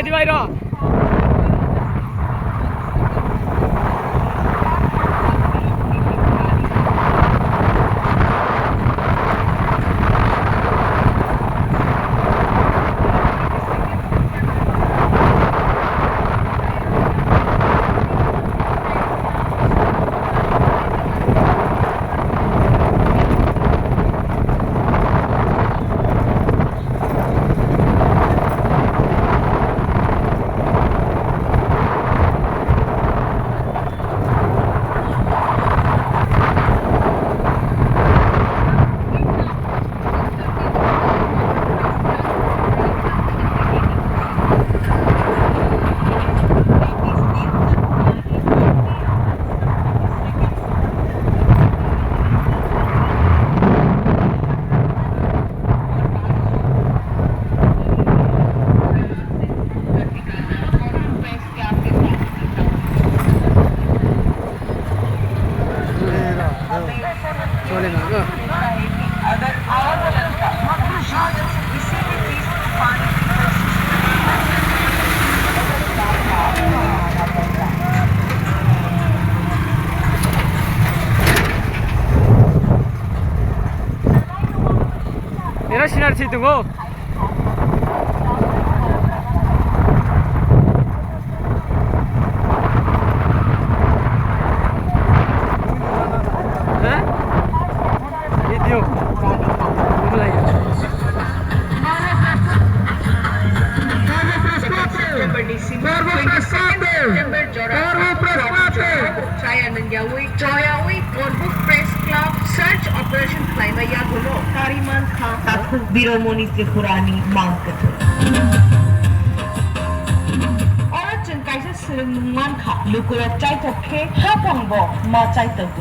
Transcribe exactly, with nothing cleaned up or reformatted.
Di bai ro. Era sinar si tungo. Ha? Video. Video lagi. September di sini, twenty-second September, Jorhat, Chaya Nangyawi, Choyawi, Korbuk Press Club, search operation khlaima yagulo, kariman kha. Takhuk Biromoni Tripurani mang kwthwi. Oro chwng kaisa swrwngmung mankha, lukurok chaithok khe haphangbo ma chaithok.